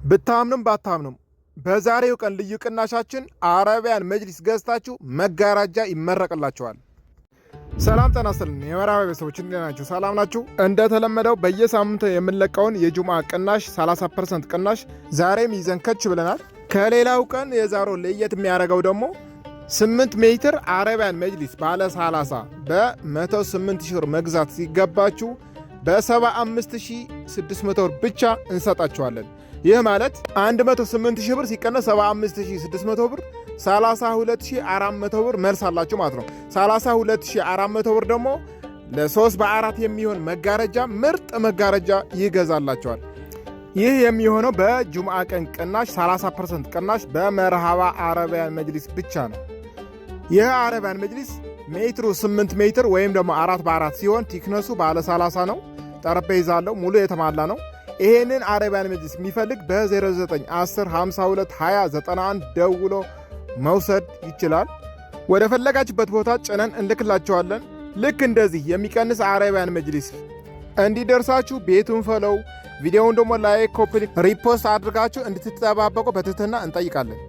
ብታምኑም ባታምኑም በዛሬው ቀን ልዩ ቅናሻችን አረቢያን መጅሊስ ገዝታችሁ መጋረጃ ይመረቅላችኋል። ሰላም ጤና ይስጥልን የመርሃባ ቤተሰቦች፣ እንዴት ናችሁ? ሰላም ናችሁ? እንደተለመደው በየሳምንቱ የምንለቀውን የጁምዓ ቅናሽ 30% ቅናሽ ዛሬም ይዘን ከች ብለናል። ከሌላው ቀን የዛሬው ለየት የሚያደርገው ደግሞ 8 ሜትር አረቢያን መጅሊስ ባለ 30 በ108 ሺህ ብር መግዛት ሲገባችሁ በ75,600 ብር ብቻ እንሰጣችኋለን። ይህ ማለት 108 ሺህ ብር ሲቀነስ 75,600 ብር 32,400 ብር መልስ አላችሁ ማለት ነው። 32,400 ብር ደግሞ ለ3 በ4 የሚሆን መጋረጃ፣ ምርጥ መጋረጃ ይገዛላቸዋል። ይህ የሚሆነው በጁምዓ ቀን ቅናሽ 30% ቅናሽ በመርሃባ አረቢያን መጅሊስ ብቻ ነው። ይህ አረቢያን መጅሊስ ሜትሩ 8 ሜትር ወይም ደግሞ 4 በ4 ሲሆን thickness ኡ ባለ 30 ነው። ጠረጴዛ አለው፣ ሙሉ የተሟላ ነው። ይሄንን አረቢያን መጅሊስ የሚፈልግ በ09 10 52 20 91 ደውሎ መውሰድ ይችላል። ወደ ፈለጋችሁበት ቦታ ጭነን እንልክላችኋለን። ልክ እንደዚህ የሚቀንስ አረቢያን መጅሊስ እንዲደርሳችሁ ቤቱን follow፣ ቪዲዮውን ደግሞ like፣ copy፣ repost አድርጋችሁ እንድትጠባበቁ በትህትና እንጠይቃለን።